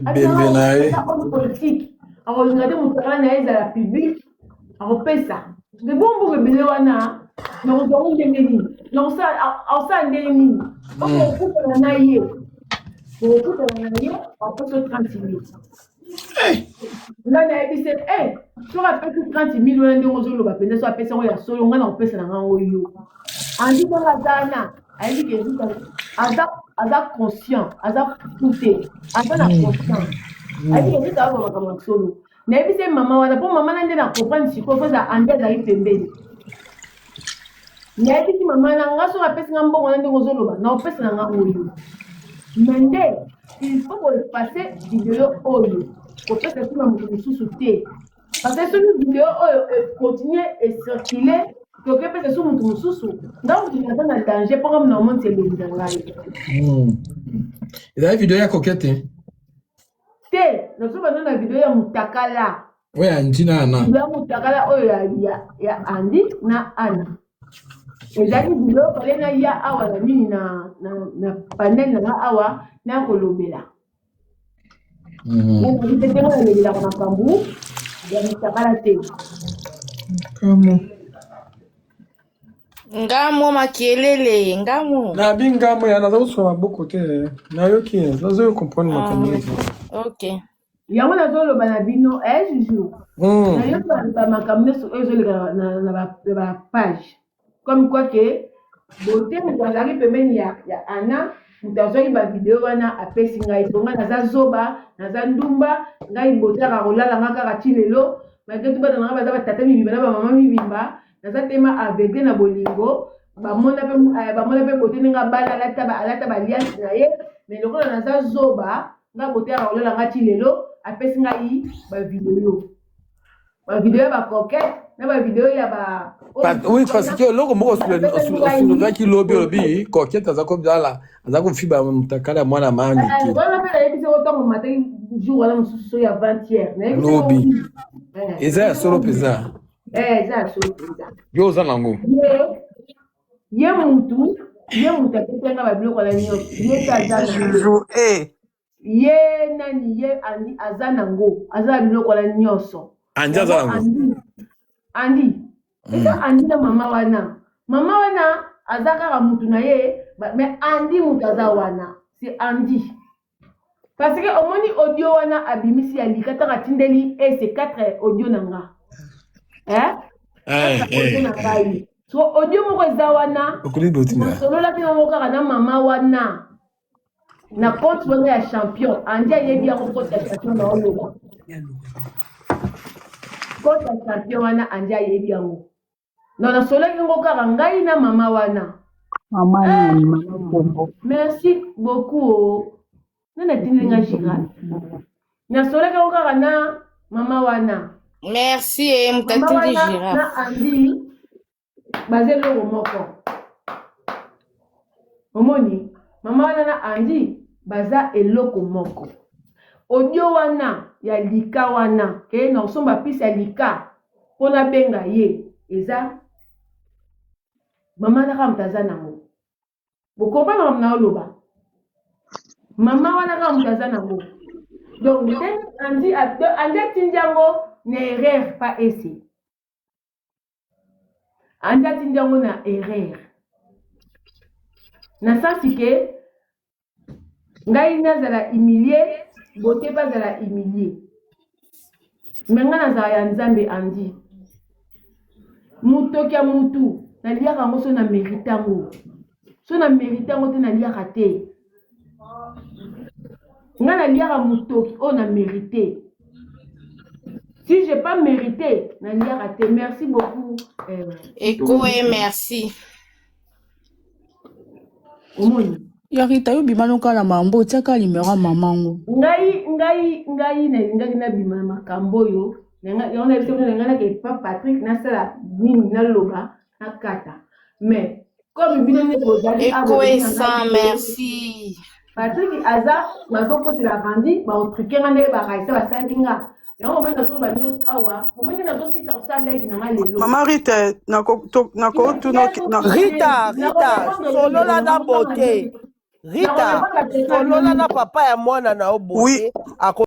Ebembe na ye. Aza homme politique akolinga te motakala na ye ezala public akopesa me bongo ebele wana nakozwa ngo ndenge nini nakosala ndenge nini okokutana na ye okokutana na ye apesi yo 30 mille ngai nayebi se e soki apesi 30 mille wana ndenge ozoloba mpenza so apesi yango ya solo ngai nakopesa na ngai yango yo andi ndenge aza wana ayebi ke aza aza conscient aza fou te aza na conscience ayebi ke rita aza makambo ya solo nayebi se mama wana mpo mama na nde na comprendre sikoyo fo eza andi azali pembeni nayebisi mama na nga soki apesi nga mbongo na ndenge ozoloba na opesa na nga oyo me nde il faut koefase video oyo kopesa nsima moto mosusu te parce que soki video oyo econtinue ecircule toki epesa so moto mosusu nga moto naza na danger mpo nga mona omonisa elongi na ngai Ezali video ya coquette. Te nazo banda na video ya mutakala. Oyo ya Andy na Anna. Video ya mutakala oyo ya, ya, ya Andy na Anna. Ezalaki video fale na ya awa na nini na, na, na panel na nga awa na kolobela. Nga te nalobelaka makambo ya mutakala te. Kamo. Ngamo makelele, ngamo. Nabi ngamo ya naza kosuka maboko te nayoki nazoyo comprendre makambo Ah, nyonso. ok. Yango nazoloba na bino eh juju. Nayoki ba makambo nyonso oyo ezoleka na, na, na ba, ba page comme quoi que bote moto azalaki pembeni ya, ya Anna moto azwaki ba video wana apesi ngai po ngai naza zoba naza ndumba ngai bote aka kolala nga kaka ti lelo malgré tout bana na ngai baza batata mibimba na bamama mibimba naza tema aveugle na bolingo bamona pe bamona pe bote ndenge abala alata ba alata ba alliance na ye mais lokola naza zoba nga bote aka kolala nga ti lelo apesi ngai ba video ba video ya ba coquette na ba video ya ba Oui, parce que eloko moko osulukaki lobi olobi coquette aza kozala aza kofiba mutakala ya mwana maa mike wana mpe nayebisi yango ntango mataki jour wana mosusu soki avant-hier nayebisi lobi yango eza ya solo mpenza eza ya solo mpenza yo oza nango ye ye mutu ye mutu apesi nga babiloko wana nyonso ye te aza nango Juju, eh. ye nani ye Andi aza nango aza na biloko wana nyonso Andi aza yango nango Andi Andi eza Andi na mama wana mama wana aza kaka mutu na ye mais Andi mutu aza wana c'est Andi parce que omoni audio wana abimisi ya lika ntango atindeli ese 4 audio na nga eh? Eh, audio eh, na ngai so audio moko eza wana okoli botinda nasololaki yango kaka na mama wana na compte wana ya champion Andi ayebi yango compte ya champion na oloba compte ya champion wana Andi ayebi yango donc nasololaki yango kaka ngai na mama wana Mama nani, mama Kombo. Merci beaucoup o nani atindeli nga girafe nasololaki yango kaka na mama wana Merci, eh, mama mutatindi wana na girafe. Andi baza eloko moko omoni mama wana na Andi baza eloko moko audio wana ya lika wana ke na kosomba pisi ya lika mpo nabenga ye eza mama wana kaka moto aza nango bokomprendre makambo na oloba mama wana kaka moto aza nango donc ndenge Andi Andi atindi yango na erreur pa ese Andi atindi yango na erreur na sens ke ngai nazala humilie bote mpe azala humilie me ngai nazala ya nzambe Andi motoki ya mutu naliaka yango so na mérite yango so na mérite yango te naliaka te ngai naliaka motoki oyo na mérite si j'ai pas mérité naliaka te merci beaucoup Ekoe, merci. Omoni Ya Rita yo bima noka na mambo otiaka numero ya mama ngo. Ngai ngai ngai nalingaki nabima na makambo oyo yango na biso na ngai nake pa Patrick nasala nini naloba nakata mais comme bino nde bozali awa Ekoe bozali na sans ngai te merci. Patrick aza bazokotela Randi baotrike nga ndenge baraisa basalaki nga yango omoni nazoloba nyonso awa omoni nazosisa kosala live na nga lelo Mama Rita, nakotuna Rita, Rita, solola na bote. Rita, solola na papa ya mwana na yo Oui. bote ako.